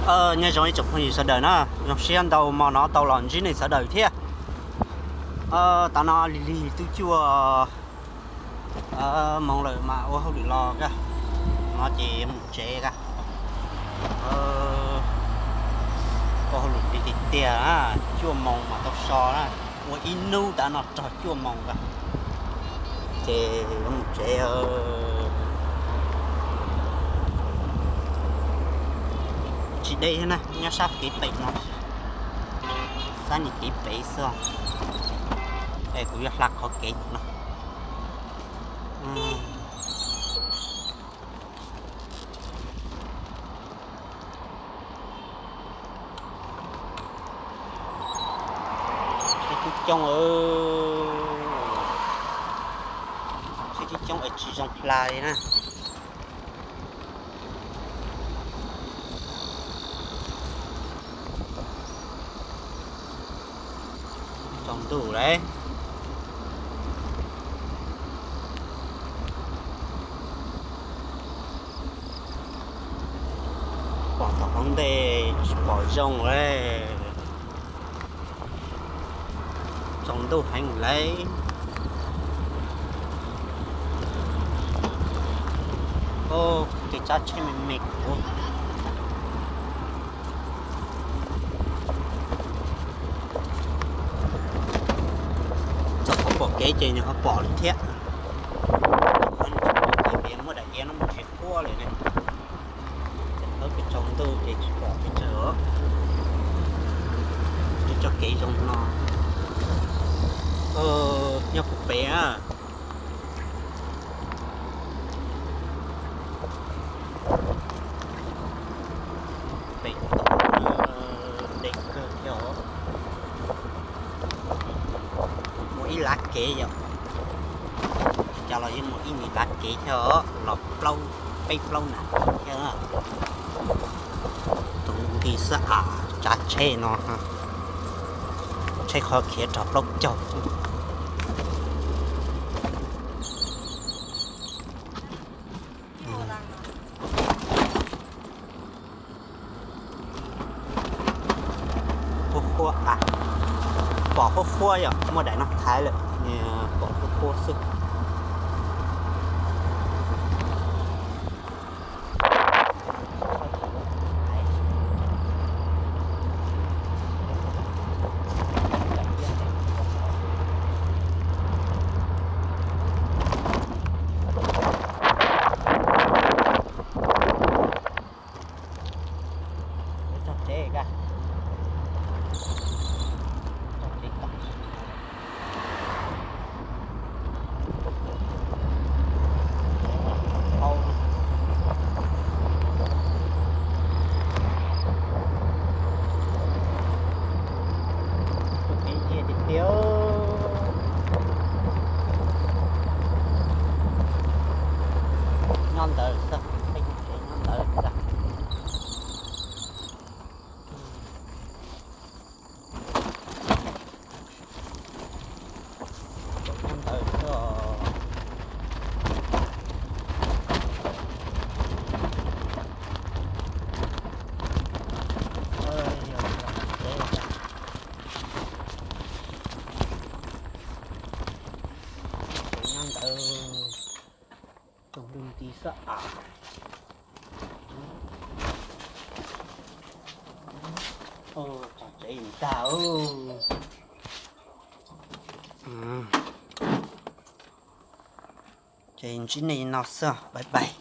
Nyob zoo ib tsoom phooj ywg sawv daws na, zoo siab ntau hmo no tau los ntsib nej sawv daws thiab. Tav no lig lig twb cuaj moos lawm mas ua hauj lwm los kag, no ces mus tsev kag. Ua hauj lwm tiag tiag tiag na, cuaj moos mas tau so na, ua ib hnub tav no rog cuaj moos kag, ces mus tsev. Tsis deb thiab na, nyob sab kev pem no, sab nim kev pem xwb. Es kuv yuav hla qhov kev no. Tsheb coob coob, tsheb coob coob es tsis zoo hla li na. Tsaus ntuj lawm. Pom tom hauv ntej tsis pom zoo lawm. Tsaus ntuj heev lawm. Tej tsab tsheb me me kuv txog qhov pom kev ces nws ho pom li thiab. Muab daim iav no mus tsis quaj lawm ne. Ces khawb pes tsaus ntuj ces tsis pom pes tsawg os. Tsis tso kev zoo no. Nyob puag pem na. Pem toj deb kawg thiab os. Muaj ib lav kev yom. Cov los yeej muaj ib me lav kev thiab os, los plaub, peb plaub nam thiab. Tus nti xab as tsav tsheb no, tsheb qhov khiav rau plaub caug. Huab huab a, pom huab huab yom, muaj daim no thaiv lawm, pom huab huab xwb. Tog tsev, tog tsev tom. Tog tsev tiag tiag. Nyob ntawd xwb, peb tsev nyob ntawd xwb. Nyob ntawd xwb. Nyob ntawd. Tus lwg nti xwb as. Tog tsev ntag. Ces ntsib nej no xwb, bye bye.